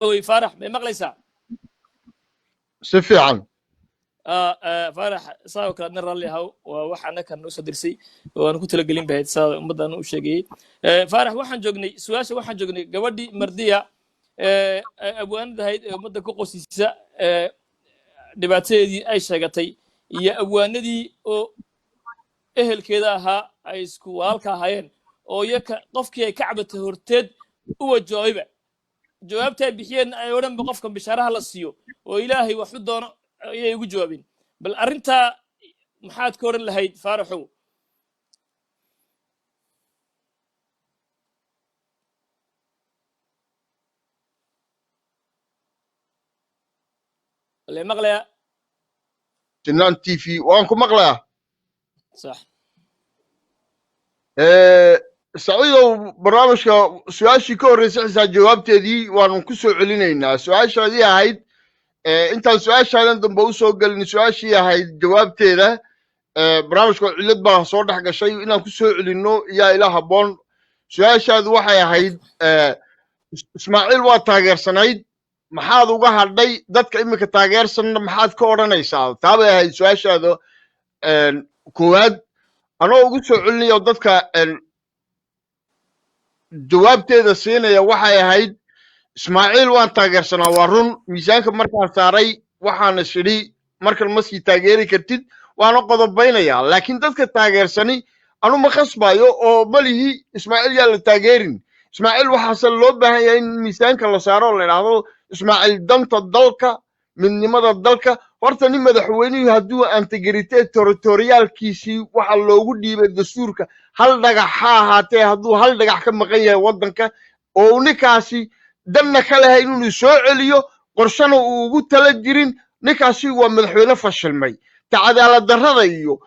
Wey Faarax, may maqlaysaa? Si fiican. Faarax, saa oo kale adna raalli ahaw. Waa wax annaka noo soo dirsay oo aan ku talagelin bahayd, saa ummaddan u sheegayey. Faarax, waxaan joognay su-aasha, waxaan joognay gabadhii Mardiya abwaanada ahayd ee ummadda ku qosisa, dhibaatadeedii ay sheegatay iyo abwaanadii oo ehelkeeda ahaa ay isku walaalka ahaayeen oo iyaka qofkii ay ka cabatay horteed uwa jawaabayba, jawaabta ay bixiyeen ay odhanba qofka bishaaraha la siiyo oo Ilaahay wax u doono ayay ugu jawaabeen. Bal arrintaa maxaad ka odhan lahayd, Faaraxow? Le maqlayaa? Sinaan TV, waan ku maqlayaa. Sax. Saciidow, barnaamijka su-aashii ka horreysay xisaa jawaabteedii waanu ku soo celinaynaa. Su-aashaadii ahayd, intaan su-aashaadan dambe usoo gelin, su-aashii ahayd jawaabteeda, barnaamijka cillad baa soo dhex gashay, inaan ku soo celinno iyaa ila habboon. Su-aashaadu waxay ahayd, Ismaaciil waa taageersanayd, maxaad uga hadhay? Dadka iminka taageersanna maxaad ka odhanaysaa? Taa bay ahayd su-aashaada koowaad. Anoo ugu soo celinayo dadka jawaabteeda siinaya, waxay ahayd Ismaaciil waan taageersanaa, waa run. Miisaanka markaan saaray waxaan is idhi markan ma sii taageeri kartid, waana qodobaynayaa. Laakiin dadka taageersani anu ma khasbayo oo malihi Ismaaciil yaa la taageerin. Ismaaciil waxaase loo baahan yahay in miisaanka la saaro oo la idhaahdo Ismaaciil danta dalka, midnimada dalka. Horta nin madaxweynuhu hadduu intégrité territorialkiisii waxa loogu dhiibay dastuurka hal dhagax ha ahaatee, hadduu hal dhagax ka maqan yahay waddanka oo uu ninkaasi danna ka lahayn inuu soo celiyo, qorshana uu ugu tala jirin, ninkaasi waa madaxweyne fashilmay. Ta cadaalad darrada iyo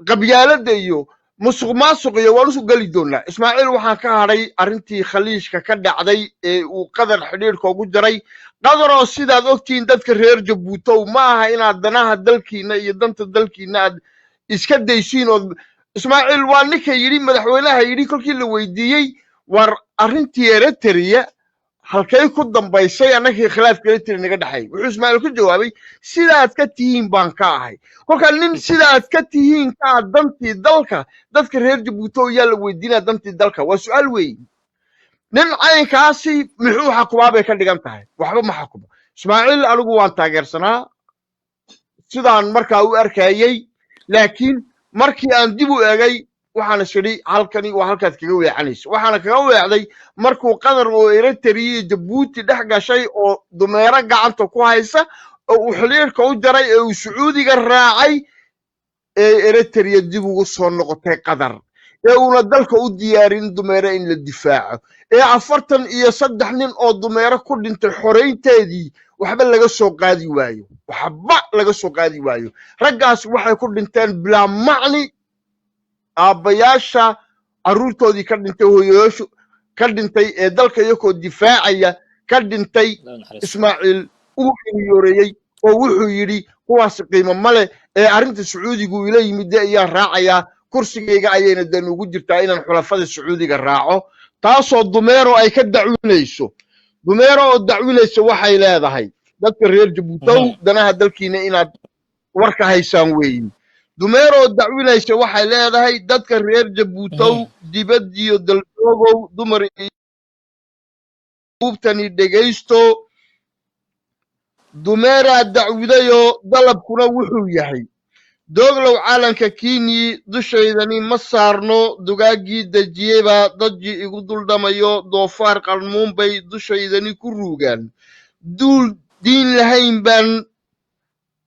qabyaaladda iyo musuq maasuq iyo waan usu geli doonaa. Ismaaciil waxaan ka hadhay arrintii Khaliijka ka dhacday ee uu Qadar xidhiidhka ugu jaray. Qadaroo sidaad ogtihiin, dadka reer Jabuutow, ma aha inaad danaha dalkiina iyo danta dalkiina aad iska daysiin. Ood Ismaaciil waa ninka yidhi, madaxweynaha yidhi kolkii la weydiiyey, war arrintii Eritrea halkay ku dambaysay, annagii khilaafka Eritrea naga dhexay? Wuxuu Ismaaciil ku jawaabay, sidaad ka tihiin baan ka ahay. Kolkaa nin sidaad ka tihiin ka ah dantii dalka, dadka reer Jabuuti oo yaa la weydiinaya dantii dalka? Waa su-aal weyn. Nin caynkaasi muxuu xakumaa bay ka dhigan tahay? Waxba ma xakumo. Ismaaciil anigu waan taageersanaa sidaan markaa u arkayey, laakiin markii aan dib u egay waxaan is idhi halkani waa halkaad kaga weecanayso. Waxaana kaga weecday markuu Qatar oo Eritrea iyo Jabuuti dhex gashay oo dumeero gacanta ku haysa oo uu xiriirka u jaray ee uu Sacuudiga raacay ee Eritrea dib ugu soo noqotay Qatar, ee uuna dalka u diyaarin dumeero in la difaaco, ee 43 nin oo dumeero ku dhintay xoraynteedii waxba laga soo qaadi waayo, waxba laga soo qaadi waayo. Raggaas waxay ku dhinteen bilaa macni. Aabbayaasha carruurtoodii ka dhintay, hooyayaashu ka dhintay ee dalka iyakoo difaacaya ka dhintay, Allah naxariisto. Ismaaciil uu xiriyooreeyey oo wuxuu yidhi kuwaas qiimo male ee arrinta Sacuudigu ila yimid dee ayaan raacayaa, kursigayga ayayna dan ugu jirtaa inaan xulafada Sacuudiga raaco. Taasoo Dumeero ay ka dacwinayso. Dumeero oo dacwinaysa waxay leedahay, dadka reer Jabuutow, danaha dalkiina inaad warka haysaan weeyin. Dumeero oo dacwinaysa waxay leedahay, dadka reer Jabuutow, dibadiyo daljoogow, dumar iyo buubtani dhegaysto, dumeeraa dacwidayoo dalabkuna wuxuu yahay: dooglow caalanka kiinii dushaydani ma saarno, dugaaggii dejiyebaa dajii igu duldhamayo, doofaar qarmuun bay dushaydani ku ruugaan, duul diin lahayn baan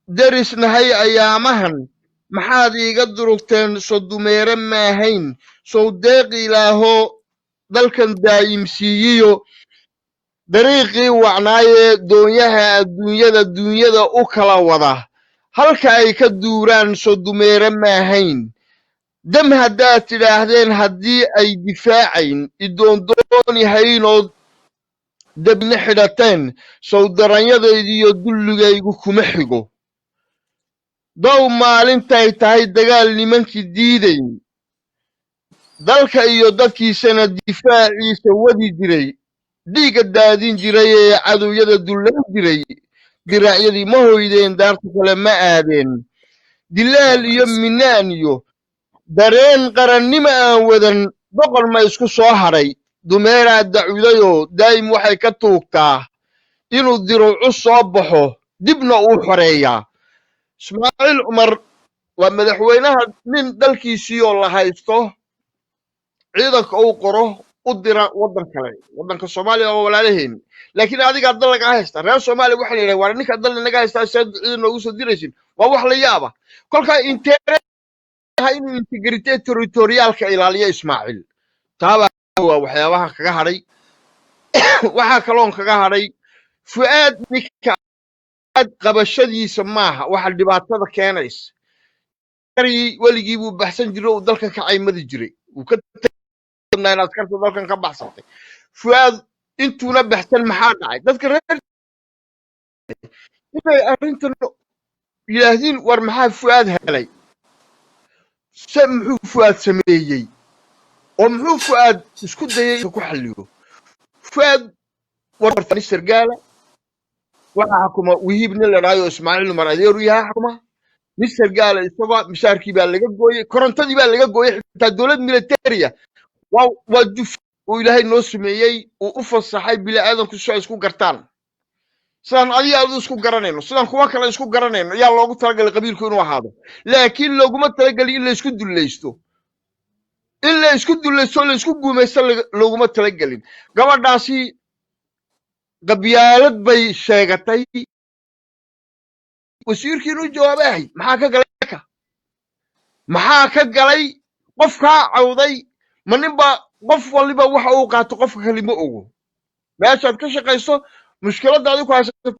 derisnahay ayaamahan, maxaad iiga durugteen? So dumeere maahayn? Sow deeq Ilaaho dalkan daayimsiiyiyo dariiqii wacnaayee doonyaha adduunyada duunyada u kala wada halka ay ka duuraan, so dumeere maahayn? Dam haddaad tidhaahdeen haddii ay difaacayn idoondooni haynood debna xidhateen, sow daranyadaydiiyo dulligaygu kuma xigo? Dow maalintay tahay dagaal nimankii diidayn, dalka iyo dadkiisana difaaciisa wadi jiray. Dhiigga daadin jiray ee cadowyada dullayn jiray, diraacyadii ma hoydeen, daarta kale ma aadeen. Dilaal iyo minaan iyo dareen qarannimo aan wadan, boqol ma isku soo hadhay. Dumeeraa dacudayoo daa'im waxay ka tuugtaa inuu diruucu soo baxo, dibna uu xoreeyaa. Ismaaciil Cumar waa madaxweynaha nin dalkiisii oo la haysto ciidanka uu qoro u dira waddan kale. Waddanka Soomaaliya waa walaalaheen, laakiin adigaa dal lagaa haysta. Reer Soomaaliya waxaa la yidhaha, waa ninka dal inaga haystaa, seed ciidan noogu soo diraysin? Waa wax la yaaba. Kolkaa intee inuu intégrité territoriale-ka ilaaliyo Ismaaciil, taabaa waa waxyaabaha kaga hadhay. Waxaa kaloon kaga hadhay Fu'aad, ninka qabashadiisa maaha waxa dhibaatada keenaysa. Weligii buu baxsan jiray, uu dalkan ka caymadi jiray, uu ka in askarta dalkan ka baxsatay. Fu'aad intuuna baxsan maxaa dhacay? Dadka reer inay arrintan yidhaahdiin, war maxaa Fu'aad helay? Se muxuu Fu'aad sameeyey oo muxuu Fu'aad isku dayay ku xalliyo? Fu'aad war sargaala waxaa xukuma Wihiib, nin la dhahaayo Ismaaciil Umar adeeru yahaa xukuma. Nin sargaala isagoo mishaarkii baa laga gooyey, korontadii baa laga gooyey, xitaa dowlad militariya. Waa juf uu Ilaahay noo sameeyey, uu u fasaxay bini aadanku si ay isku gartaan. Sidaan adiga adu isku garanayno, sidaan kuwa kale isku garanayno yaa loogu talagalay qabiilku inuu ahaado, laakiin looguma talagelin in la isku dullaysto, in la isku dullaysto, la isku guumaysto looguma talagelin. Gabadhaasi qabyaalad bay sheegatay. Wasiirkii inuu jawaabahay, maxaa ka galay ka maxaa ka galay qofkaa cawday? Ma ninba qof waliba waxa uu qaato qofka kale ma ogo. Meeshaad ka shaqayso, mushkiladda adigu ku haysato,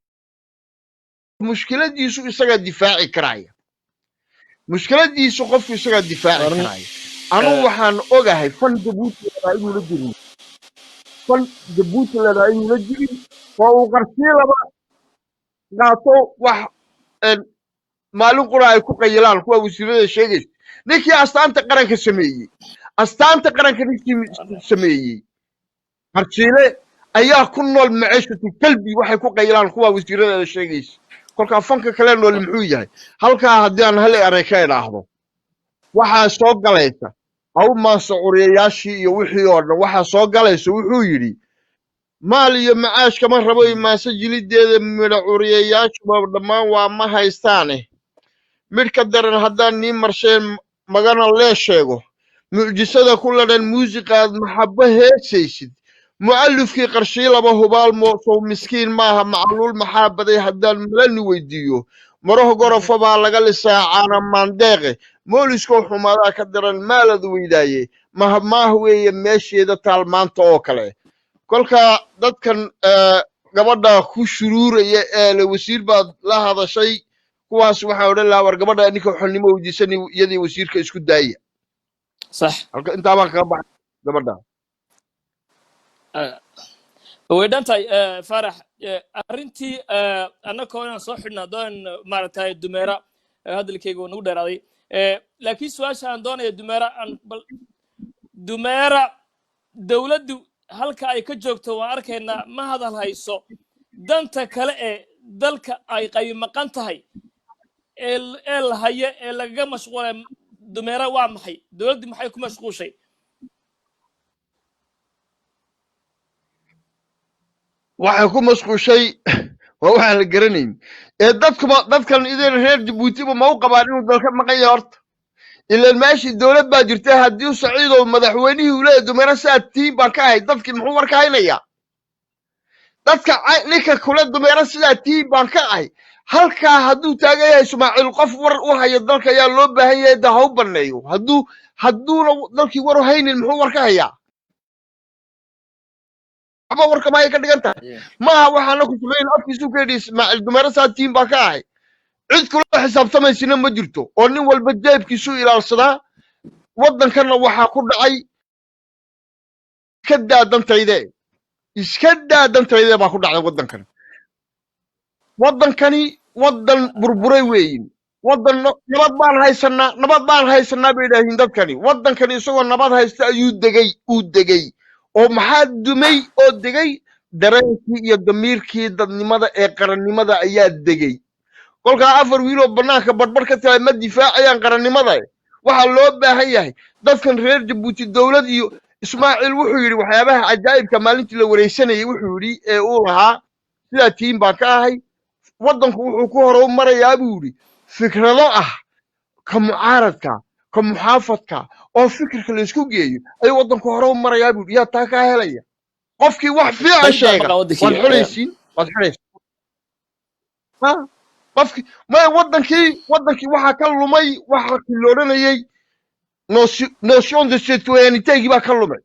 mushkiladiisu isagaa difaaci karaya, mushkiladiisu qofku isagaa difaaci karaya. Anugu waxaan ogahay fan Jabuuti leedahay inuuna jirin, fan Jabuuti leedahay inuuna jirin, oo uu qarsiilaba qaato wax maalin qura ay ku qayilaan kuwa wasiirada sheegaysa. Ninkii astaanta qaranka sameeyey, astaanta qaranka ninkii sameeyey Qarsiile ayaa ku nool maciishatu kalbi waxay ku qayilaan kuwa wasiirada sheegaysa. Kolkaa fanka kale nool muxuu yahay? Halkaa haddii aan hal eray ka idhaahdo, waxaa soo galaysa haw maansa curiyayaashii iyo wixii oo dhan waxaa soo galaysa. Wuxuu yidhi, maal iyo macaash kama rabo imaanse jilideeda, midha curiyayaashuba dhammaan waa ma haystaane. Midh ka daran haddaan nii marsheen magana lee sheego, mucjisada ku ladhan muusiqaad maxabbo heesaysid, mu'alifkii Qarshiilaba hubaal moosow miskiin maaha. Macluul maxaa baday haddaan malani weydiiyo, maraho gorofa baa laga lisaa caana maandeeqe. Mooliskoo xumaadaa ka daran maalad weydaaye, mahmaah weeye meesheeda taal maanta oo kale. Kolka dadkan gabadha ku shuruuraya ee le wasiir baad la hadashay, kuwaas waxaan odhan lahaa, war gabadha ninka xolnimo weydiisan, iyadii wasiirka isku daaya. Sax. Halka intaa baan kaga baxay gabadha. Way dhan tahay, Faarax. Arrintii annakoo inaan soo xidhna doon maaragtay Dumeera, hadalkayga waa nagu dheeraaday, laakiin su-aasha aan doonaya Dumeera aan bal Dumeera, dowladdu halka ay ka joogto waan arkaynaa, ma hadal hayso danta kale ee dalka ay qaybi maqan tahay ee la haya ee lagaga mashquulay. Dumeera, waa maxay? Dowladdu maxay ku mashquushay? Waxay ku mashquushay waa waxaan la garanayn ee dadkuba dadkan idin reer Jabuutiba ma u qabaan inuu dalka maqan yahay horta? Ilaan meeshii dowlad baa jirta. Haddii Saciidow madaxweynihii uu leeyahay Dumeera sidaad tihiin baan ka ahay, dadkii muxuu warka haynayaa? Dadka ninka kule Dumeera sidaa tihiin baan ka ahay, halkaa hadduu taagan yahay Ismaaciil, qof war u hayo dalka ayaa loo baahan yahay, da ha u banneeyo. Hadduuna dalkii war u haynin, muxuu war ka hayaa? Waxba warka maay ka dhigan tahay maaha. Waxaana ku samayn afkiisu ka yidhi Ismaaciil, Dumeera saa tihiin baan ka ahay. Cid kula xisaabtamaysina ma jirto, oo nin walba jeebkiisu ilaalsadaa. Waddankanna waxaa ku dhacay iska daa dantayde, iska daa dantayde baa ku dhacday waddankan. Waddankani waddan burburay weeyin. Waddan nabad baan haysanaa, nabad baan haysanaa bay idhaahiin dadkani. Waddankani isagoo nabad haysta ayuu degay, uu degay oo maxaa dumay oo degay. Dareenkii iyo damiirkii dadnimada ee qarannimada ayaa degay. Kolkaa 4 wiiloo bannaanka barbar ka tahay ma difaacayaan qarannimada. Waxaa loo baahan yahay dadkan reer Jabuuti dowlad iyo Ismaaciil wuxuu yidhi waxyaabaha cajaa'ibka maalintii la wareysanayay wuxuu yidhi ee uu lahaa sidaa tiin baan ka ahay, waddanku wuxuu ku hore u marayaa buu yidhi fikrado ah ka mucaaradka, ka muxaafadka oo fikirka la isku geeyo ayuu waddanku hore u marayaa buu yidhi. Yaa taa kaa helaya? Qofkii wax fiican Dad baa sheega maqan waad waddankii. Xidhaysiin, waad xidhaysiin. Ha, qofkii maya, wadankii waxaa ka lumay waxa la odhanayay notion de citoyenneté baa ka lumay,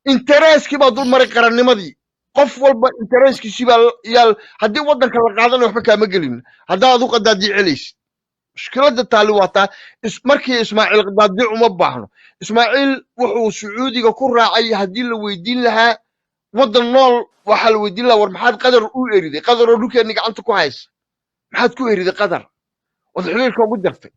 interest-kii baa dul maray qarannimadii. Qof walba interest-kiisii baa yaal. Haddii waddanka la qaadanayo waxba kaama gelin haddaa adu qadaadiic celaysid. Mushkiladda taali waa taa. Markii Ismaaciil qadaadiic uma baahno. Ismaaciil wuxuu Sacuudiga ku raacay, haddii la weydiin lahaa waddan nool, waxaa la weydiin lahaa, war maxaad Qadar u eriday? Qadar oo dhulkeenni gacanta ku haysa maxaad ku eriday? Qadar ood xiriirka ugu jartay,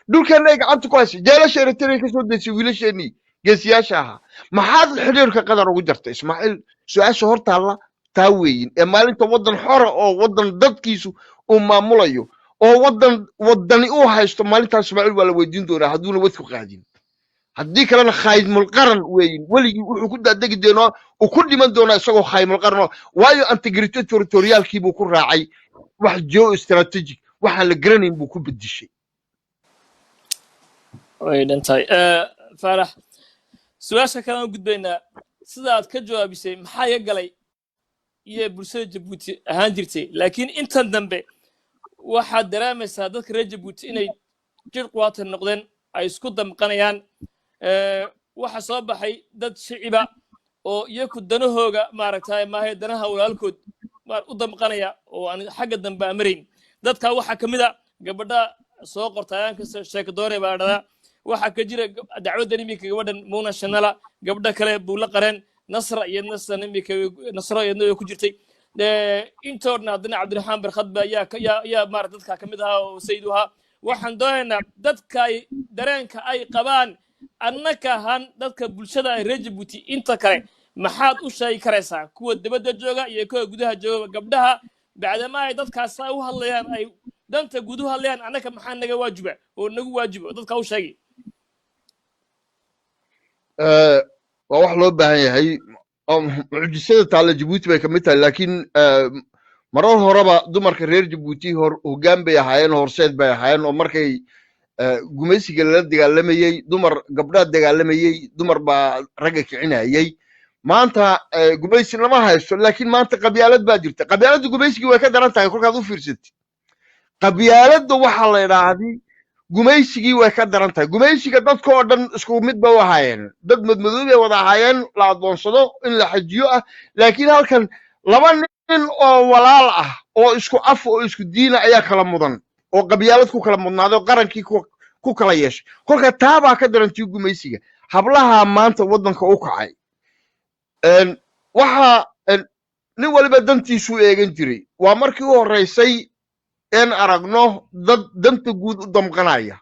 dhulkeenna ay gacanta ku haysa, jeelasha Eritrea ka soo deysay wiilasheenii geesiyaasha ahaa, maxaad xiriirka Qadar ugu jartay? Ismaaciil su-aasha hor taalla taa weeyin. Ee maalinta waddan xora oo waddan dadkiisu uu maamulayo oo waddan waddani uu haysto, maalintaas Ismaaciil waa la weydiin doonaa hadduuna wadku qaadin. Haddii kalena khaydmul qaran weeyin. Weligii wuxuu ku daadegi doonaa, uu ku dhiman doonaa isagoo khaymul qaran waayo intégrité territoriale-kii buu ku raacay wax geo strategic waxaan la garanayn buu ku bedishay. Way dhantahay. Faarax, su-aasha kale aan u gudbaynaa. Sida aad ka jawaabisay maxaa iga galay iyo bulshada Jabuuti ahaan jirtay, laakiin intan dambe waxaad dareemaysaa dadka reer Jabuuti inay jir quwaatan noqdeen, ay isku damqanayaan. Waxa soo baxay dad shiciba oo iyaku danahooga maaragtay maahe danaha walaalkood u damqanaya oo aan xagga dambe amarayn. Dadka waxaa ka mid a gabadha soo qorta ayaanka sheekadoore baa dhahdaa. Waxaa ka jira dacwaddan iminka gabadhan Muna Shanala, gabdho kale buu la qareen, Nasra iyo Nasran iminka Nasro iyadna way ku jirtay. Intoodna haddana Cabdiraxmaan Barkhad ba yaa maarata dadka ka mid ahaa oo sayid u ahaa. Waxaan doonaynaa dadka ay dareenka ay qabaan annaka ahaan dadka bulshada ay reer Jabuuti inta kale maxaad u sheegi karaysaa, kuwa dibadda jooga iyo kuwa gudaha jooga, gabdhaha, bacdama ay dadkaas u hadlayaan, ay danta guud u hadlayaan, annaka maxaa naga waajiba oo nagu waajiba dadka u sheegi? Waa wax loo baahan yahay oo mucjisada taalla Jabuuti bay ka mid tahay, laakiin marar horeba dumarka reer Jabuuti hor hoggaan bay ahaayeen, horseed bay ahaayeen oo markay gumaysiga lala dagaalamayey dumar gabdhaa dagaalamayey, dumar baa ragga kicinayay. Maanta gumaysi lama haysto, laakiin maanta qabyaalad baa jirta. Qabyaaladda gumaysigii way ka daran tahay. Kolkaad u fiirsatid qabyaaladda waxaa la idhaahdi gumaysigii way ka daran tahay. Gumaysiga dadka oo dhan isku mid ba u ahaayeen, dad madmadow bay wada ahaayeen la addoonsado in la xajiyo ah, laakiin halkan laba nin oo walaal ah oo isku af oo isku diina ayaa kala mudan oo qabyaalad ku kala mudnaaday oo qarankii ku kala yeeshay. Kolka taa baa ka darantii gumaysiga. Hablaha maanta waddanka u kacay, waxaa nin waliba dantiisuu eegan jiray. Waa markii u horreysay in aragno dad danta guud u damqanaya.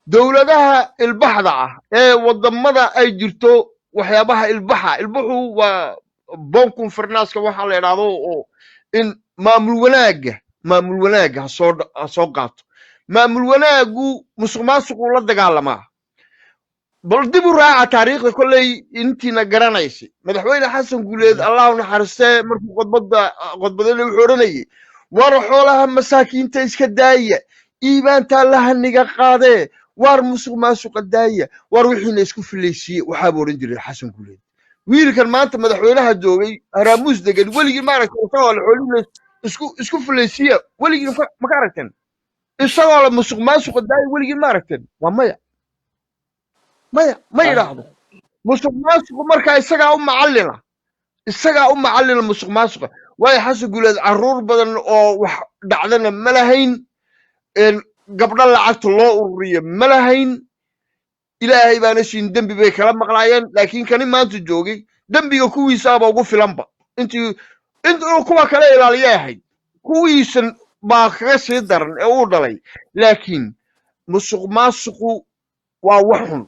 Dowladaha ilbaxda ah ee waddamada ay jirto waxyaabaha ilbaxa, ilbaxu waa bonne gouvernance-ka waxaa la idhaahdo oo in maamul wanaagga ha soo qaato. Maamul wanaaggu musuq maasuquu la dagaalamaa. Bal dib u raaca taariikhda kolley intiina garanaysay. Madaxweyne Xasan Guuleed, Allah u naxariistee, markuu khudbadda khudbadayna wuxuu odhanayay, war xoolaha masaakiinta iska daaya, iibaantaa lahaniga qaadee, waar musuq maasuqa daaya, waar wixiina isku filaysiiye, waxaabuu odhan jiray Xasan Guuleed. Wiilkan maanta madaxweynaha joogay Haraamuus degan, weligii maaragtay isagoo la xoolihiina isku filaysiiya? Weligii ma ka aragteen isagoo la musuq maasuqa daaya? Weligii ma aragteen? Waa maya, maya, ma yidhaahdo. Musuq maasuqu markaa isagaa u macallina, isagaa u macallina musuq maasuqa. Waayo Xasan Guuleed carruur badan oo wax dhacdana ma lahayn, gabdho lacagta loo ururiyo ma lahayn. Ilaahay baana siin, dembi bay kala maqlaayeen. Laakiin kani maanta joogay dembiga kuwiisaaba ugu filanba intii intuu kuwa kale ilaaliya ahayd, kuwiisan baa kaga sii daran ee uu dhalay. Laakiin musuq maasuqu waa wax xun.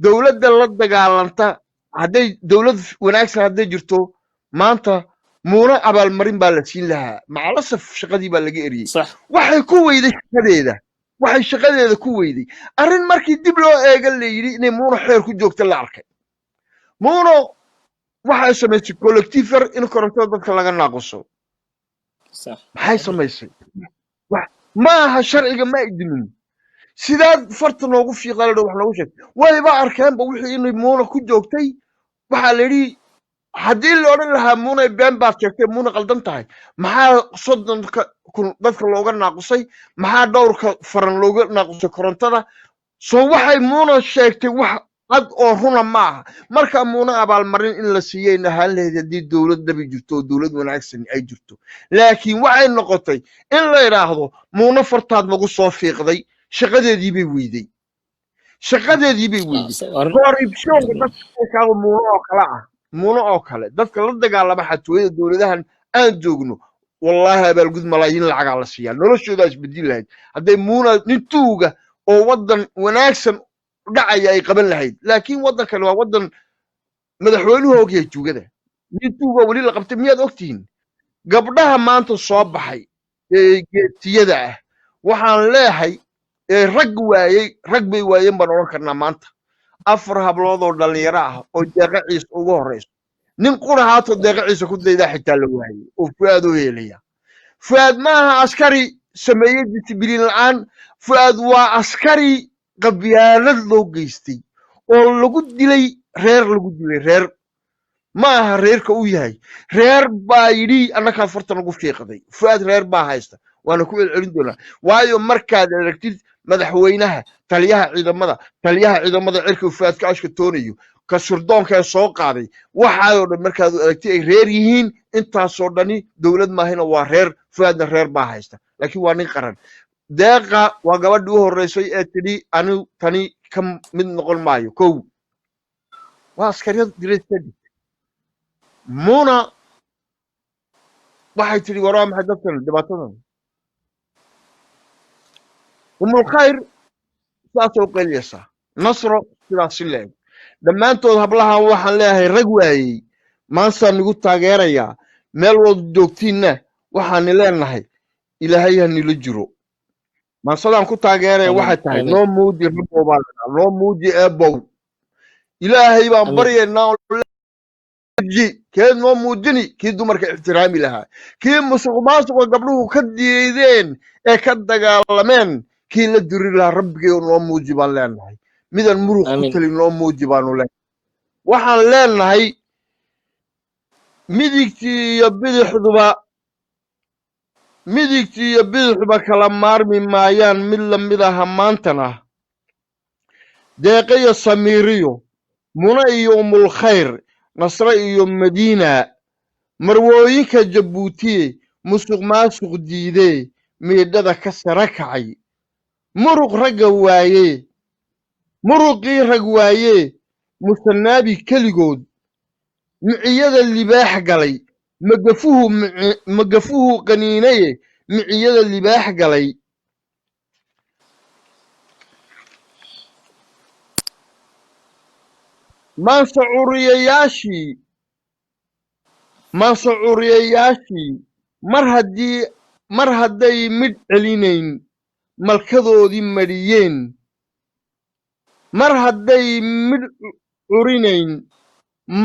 Dowladda la dagaalanta hadday dowlad wanaagsan hadday jirto maanta. Muuna abaalmarin baa la siin lahaa, macalasaf shaqadii baa laga eriyey. Sax. Waxay ku weyday shaqadeeda, waxay shaqadeeda ku weyday arrin markii dib loo eega la yidhi inay Muuna xeer ku joogta la arkay. Muuno waxay samaysay collectif yar in korontada dadka laga naaquso. Sax. Maxay samaysay? Ma aha, sharciga ma idinin. Sidaad farta noogu fiiqaa la wax noogu sheeg, wayba arkeenba wixii inay Muuna ku joogtay. Waxaa la yidhi haddii la odhan lahaa Muuna been baad sheegtay, Muuna qaldan tahay, maxaa 30,000 dadka looga naaqusay? Maxaa dhowrka faran looga naaqusay korontada? Soo waxay Muuna sheegtay wax cad oo runa ma aha. Marka Muuna abaalmarin in la siiyey ahaan lahayd haddii dowlad dhabi jirto oo dowlad wanaagsan ay jirto, laakiin waxay noqotay in la idhaahdo Muuna fartaad nagu soo fiiqday, shaqadeedii bay weyday, shaqadeedii bay weyday. Corruptionka dadka Muuna oo kale ah, Muuna oo kale dadka la dagaalama xatooyada dowladahan aan joogno, wallaahi abaalgud malaayiin lacagaa la siiyaa, noloshoodaa isbedeli lahayd hadday Muuna nin tuuga oo waddan wanaagsan dhacaya ay qaban lahayd. Laakiin waddankani waa waddan madaxweynuhu ogyahay tuugada. Nin tuuga weli la qabtay miyaad ogtihiin? Gabdhaha maanta soo baxay ee geetiyada ah waxaan leeyahay ee rag waayey, rag bay waayeen baan odhan karnaa. Maanta afar hablood oo dhallinyaro ah oo Deeqa Ciise ugu horreyso, nin qura haatoo Deeqa Ciise ku daydaa xitaa la waayey oo Fu'aad u helaya. Fu'aad ma aha askari sameeyey discipline la'aan. Fu'aad waa askari qabyaalad loo geystay oo lagu dilay reer, lagu dilay reer. Ma aha reerka u yahay, reer baa yidhi annagaa farta nagu fiiqday. Fu'aad reer baa haysta, waana ku celcelin doonaa, waayo markaad aragtid madaxweynaha, taliyaha ciidamada, taliyaha ciidamada cirka Fu'aad ka ashkatoonayo, ka sirdoonka ee soo qaaday, waxaayoo dhan markaad aragtid ay reer yihiin. Intaasoo dhani dowlad maahina, waa reer. Fu'aadna reer baa haysta, laakiin waa nin qaran. Deeqa waa gabadhii u horreysay ee tidhi anigu tani ka mid noqon maayo. Kow waa askaryad direystadi. Muna waxay tidhi war waa maxay dadkan dhibaatadan? Umulkhayr sidaasay u qayliyaysaa, Nasro sidaas si leeg. Dhammaantood hablahan waxaan leeyahay rag waayey maansaan igu taageerayaa. Meel wada joogtiinna waxaani leenahay Ilaahay ha nila jiro. Maansadaan ku taageeraya Amiin, waxay tahay amiin. Noo muuji Rabbow baa ladhaa, noo muuji Eebow. Ilaahay baan Amiin. baryaynaa oo ji keed noo muujini kii dumarka ixtiraami lahaa, kii musuq maasuqa gabdhuhu ka diideen ee ka dagaalameen, kii la duri lahaa. Rabbigay noo muuji baan leenahay. Midaan muruq ku Amiin. talin noo muuji baanu leenahay. Waxaan leenahay midigtii iyo bidixduba, midigtii iyo bidixduba kala maarmi maayaan. Mid lamid aha maantana Deeqa iyo Samiiriyo, Muna iyo Umulkhayr, Nasre iyo Madiina, marwooyinka Jabuutiye musuq maasuq diidee miidhada ka sara kacay, muruq ragga waayee, muruqii rag waayee, musanaabi keligood miciyada libaax galay, magafuhu magafuhu qaniinaye miciyada libaax galay. Maanse curiyayaashii, maanse curiyayaashii, mar haddii, mar hadday midh celinayn malkadoodii mariyeen, mar hadday midh curinayn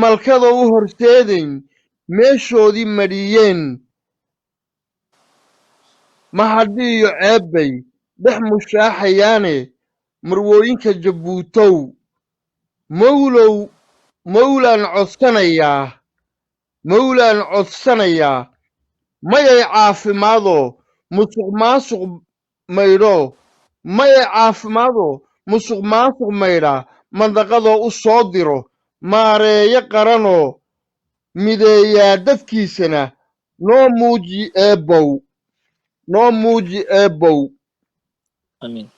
malkada u horseedayn meeshoodii mariyeen, mahadhiyo ceebbay dhex mushaaxayaane. Marwooyinka Jabuutow, mowlow mowlaan codsanayaa, mowlaan codsanayaa, mayay caafimaadoo musuq maasuq maydho, mayay caafimaadoo musuq maasuq maydha, mandaqadoo u soo diro maareeyo qaranoo mideeyaa dadkiisana. Noo muuji Eebbow, noo muuji Eebbow. Amiin.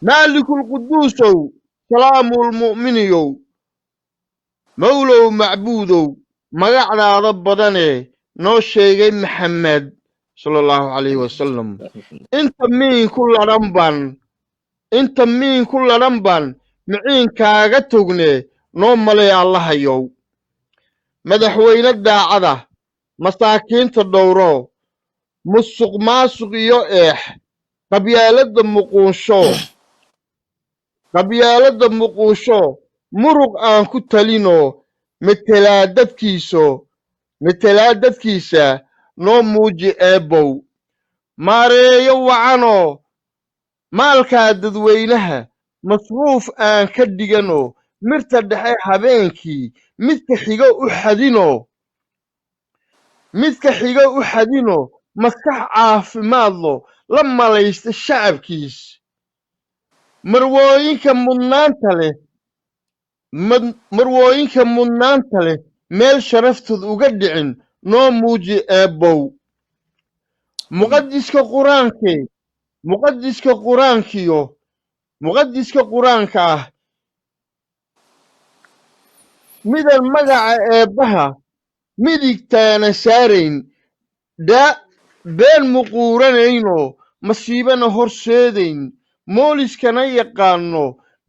Maalikulquduusow, salaamulmu'miniyow, mowlow macbuudow, magacdaada badanee noo sheegay Maxamed sala allahu calayhi wasalam, inta miin ku ladhan baan, inta miin ku ladhan baan miciinkaaga togne, noo malay Allahayow. Madaxweyne daacada, masaakiinta dhowro, musuq maasuq iyo eex, qabyaaladda muquunsho, qabyaaladda muquunsho, muruq aan ku talino, metelaa dadkiiso, metelaa dadkiisa noo muuji Eebbow. Maareeyo wacanoo maalkaa dadweynaha masruuf aan ka dhigano, mirta dhexe habeenkii midka xigo u xadino, midka xigo u xadino, maskax caafimaadlo la malaysta shacabkiis. Marwooyinka mudnaanta leh, marwooyinka mudnaanta leh meel sharaftood uga dhicin noo muuji Eebbow. Muqadiska Qur-aankee, muqadiska Qur-aankiyo, muqadiska Qur-aanka ah, midan magaca Eebbaha midigtaana saarayn, daa been muquuranayno, masiibana horseedayn, mooliskana yaqaano,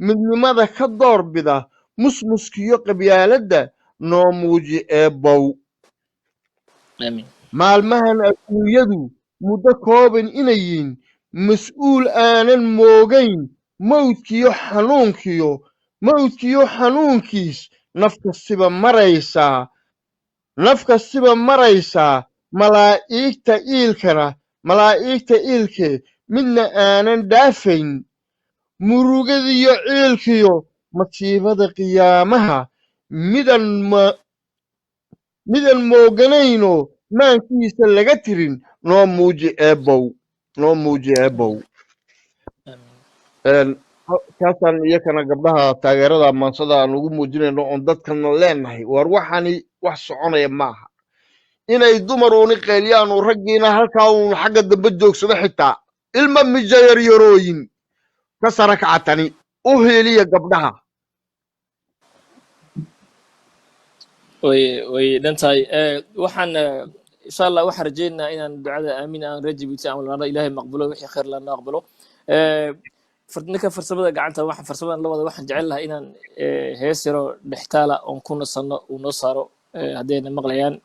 midnimada ka doorbida musmuskiyo qabyaaladda noo muuji Eebbow. Aamiin. Maalmahan adduunyadu muddo kooban inayin, mas-uul aanan moogayn mawdkiyo xanuunkiyo, mawdkiyo xanuunkiis naf kastiba maraysaa, naf kastiba maraysaa, malaa'iigta iilkana, malaa'iigta iilkee midna aanan dhaafayn, murugadiyo ciilkiyo masiibada qiyaamaha midan ma midan mooganayno, maankiisa laga tirin noo muuji Eebbow, noo muuji Eebbow. Aamiin. Kaasaan iyakana gabdhaha taageerada maansada aan ugu muujinayno, oon dadkana leenahay, war waxani wax soconaya maaha inay dumaruuni qeyliyaan oo raggiina halkaa uun xagga dambe joogsado, xitaa ilma mija yaryarooyin ka sara kacatani u hiiliya gabdhaha. Way dhan tahay. Waxaan insha Allah waxaan rajaynaynaa inaan ducada aamin aan reer Jabuuti aan walaalno Ilaahay maqbulo, wixii khayr lana aqbalo. Ninka farsamada gacanta, waxaan farsamadan la wada, waxaan jecel lahaa inaan hees yaro dhextaala oon ku nasanno uu noo saaro, haddayna maqlayaan.